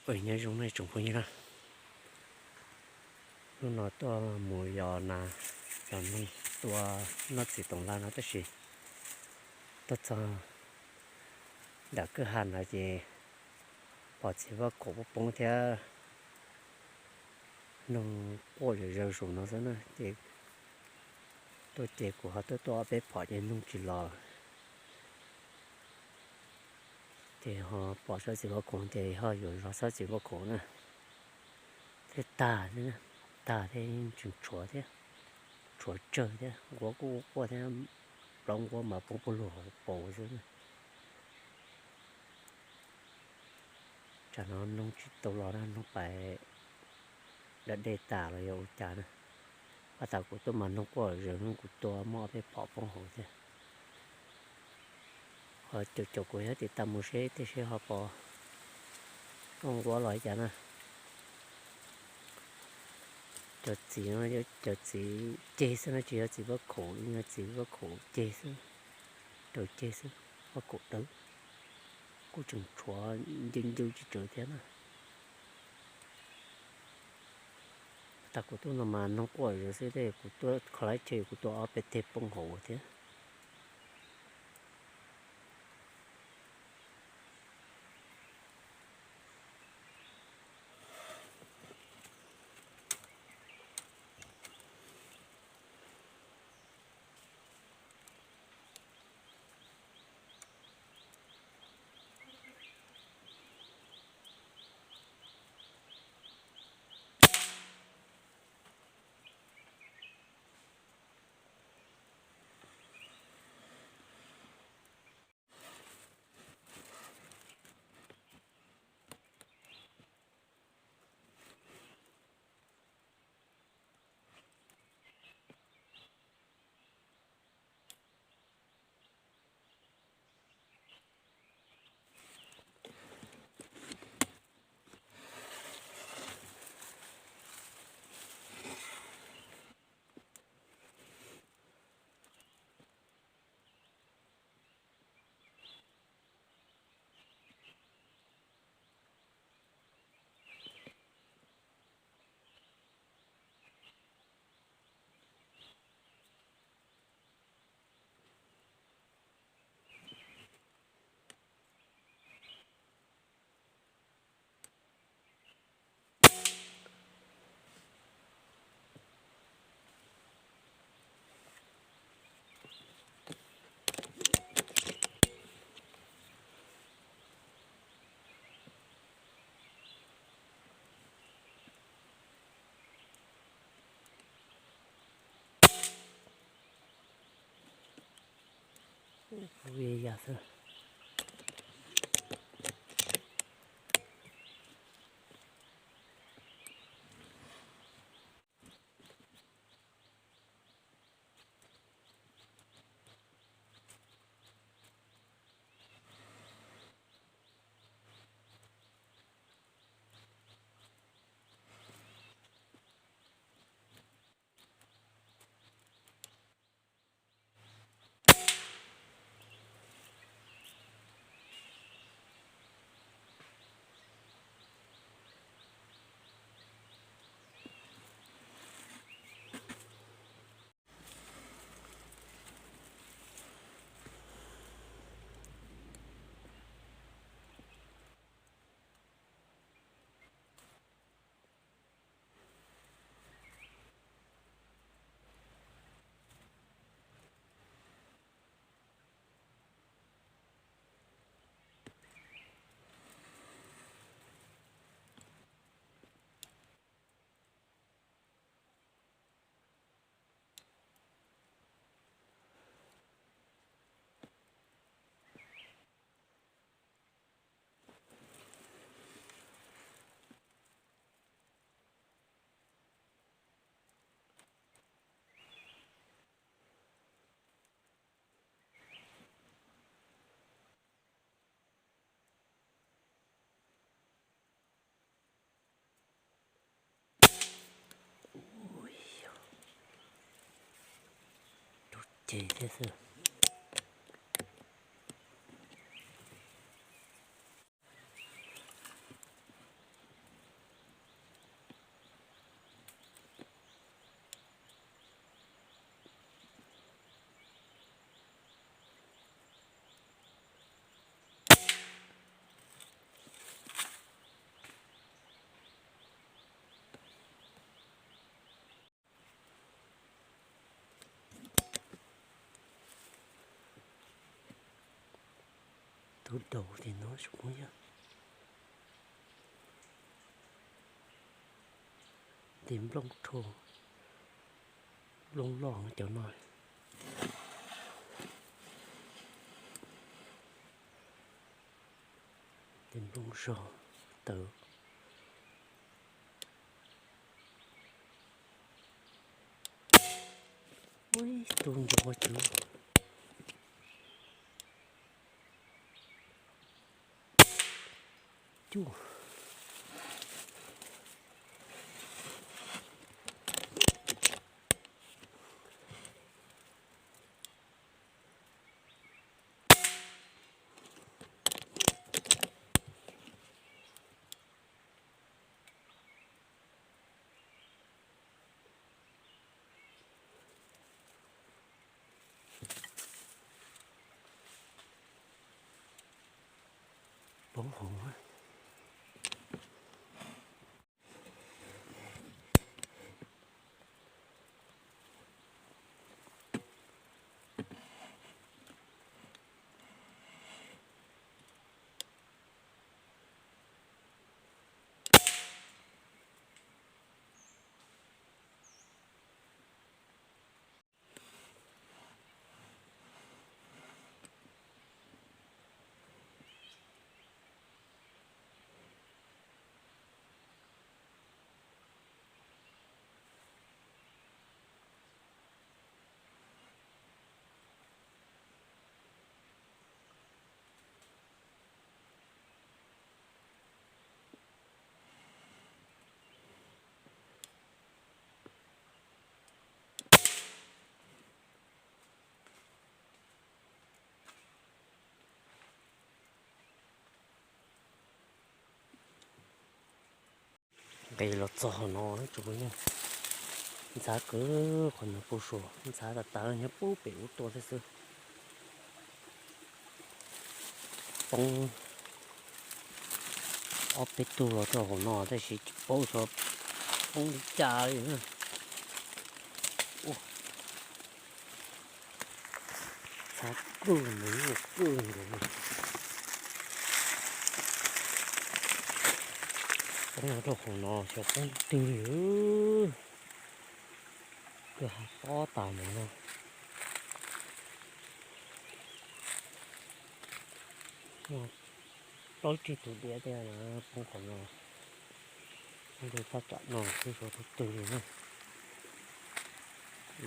Ua nyob zoo nej tsoom phooj ywg na, hnub no tuaj mus yos nas, yos noog tua noj txiv toov laj no tab sis tuaj txog nram kwj ha no ces pom txiv vaj khaum poob poob thiab noog quaj zom zaws saum no xwb na ces tuaj ces kuv ho tuaj tua ob peb phom ces noog tsis los. Ces ho pom tsob txiv vaj khaum ces ho yuav zov tsob txiv vaj khaum na. Thiab tag thiab, tag thiab tseem tshuav thiab, tshuav tsawg thiab, nquab kuj quaj thiab, plaub nquab mas poob puag lug hauv paus xwb. Tsam no noog tsis tau los na, noog pais da dej tas los yog ua cas na. Pab tas kuv tuaj mas noog quaj zom zaws, kuv tua muaj ob peb phom poob hauv thiab. Ho caum caum kuv yog tiv tas mus seb tej seb ho pom nquab los li cas na. Cov txiv no yog cov txiv ceg xwb no, tsis yog txiv vaj khaum, yog txiv vaj khaum ceg xwb, raws ceg xwb, vaj khaum dawb, kuj tseem tshuav ncw ncw tsis tsawg thiab na. Tas kuv tuaj no mas noog quaj zom zaws xwb, kuv tuaj kho lab chaw kuv tua ob peb teg poob hauv thiab. Ua yam xwb. Ces thiab xwb. Tus daus tim no tsoom phooj ywg. Tes nplooj rho, nplooj loj cov no. Tes nplooj zog tawv. Ub, tus ntsuag cuv. Cuj. Poob hauv. Nqis los txog hauv no tsoom phooj ywg, ntxhab kawg qhov no puag saud, ntxhab tas tas nyob puag pem ub tuaj thiab xwb. Poob ob peb tug los rau hauv no tab sis tsis paub xyov poob li cas li. Ntxhab kawg nkaus, nyuaj kawg nkaus. Poob rau hauv no xyov poob twg li. Kawg ha tob tas mus no. Plaub tsib tus diav tiag na, poob qhov no. Poob rau thaj tsam no xwb, xyov tus twg li na.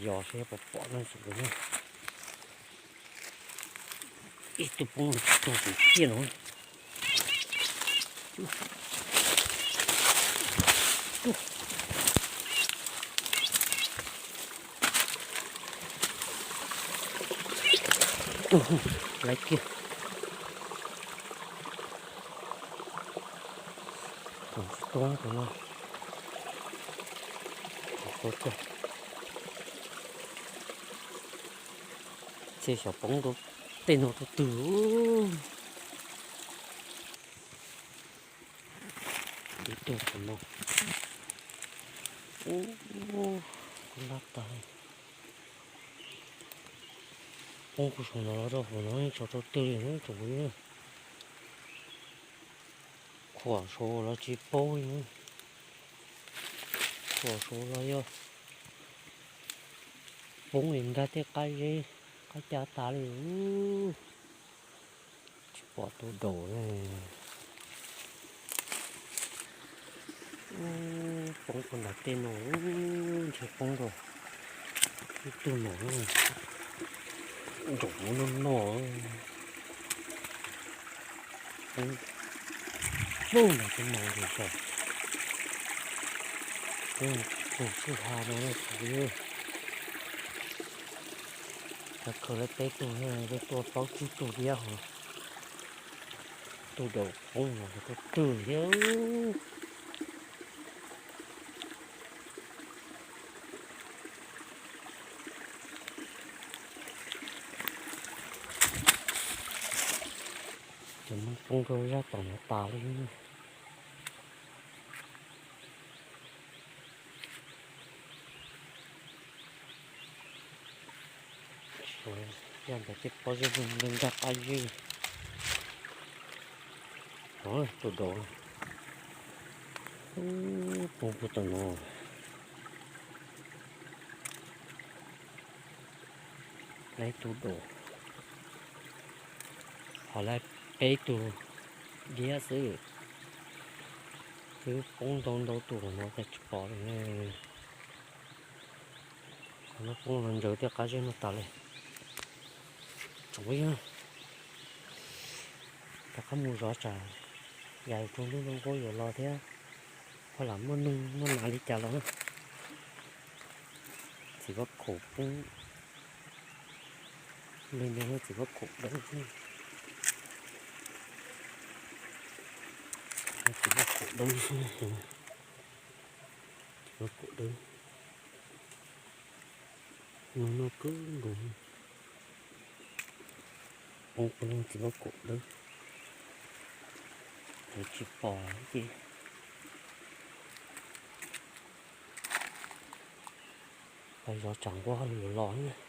Yos seb puas pom no tsoom phooj ywg. Ib tug poob tuag tim tiaj no. Laiv kiag. Tus tsis tuag tus no. Tus tuag tuag. Txhia xyov poob rau tej no tus twg. Ib tug qhov no. Ub, lab tag. Poob kuv saum no los rau hauv no tsis tau twg li na tsoom phooj ywg. Khuam saud los tsis paub li na. Khuam saud los yog poob li nkag tej qab zeb qab ca tas li. Tsis pom tus daus. Poob puag nram tej no, ntshe poob rau ib tug no, nraum no no. Poob nram tej no ces tau. Poob puag kwj ha no na. Tag kawg lawv peb tug, peb tuaj plaub tsib tug diab hos. Tus daus poob no tus twg thiab. Cov no poob rau zaj tom no tas li. Yog ntawd tej pob zeb nkag qab zeb. Tus daus, poob puag tom no. Lawv tus daus, ho lawv peb tug diab xwb, twb poob ntau ntau tus no cas tsis pom li. Qhov no poob los ntsaws tej qab zeb no tas li. Tsoom phooj ywg, rov qab mus zov tsam yam tsaus ntuj ntuj nqub yuav los thiab, ho lam muaj neeg muaj nas li cas los na. Txiv vaj khaum poob, li ntawd txiv vaj khaum dawb xwb. Txiv vaj khaum dawb xwb, txiv vaj khaum dawb. No noj kawg nkaus, poob poob txiv vaj khaum dawb, tsis pom ces pais zov tsam nquab yuav los.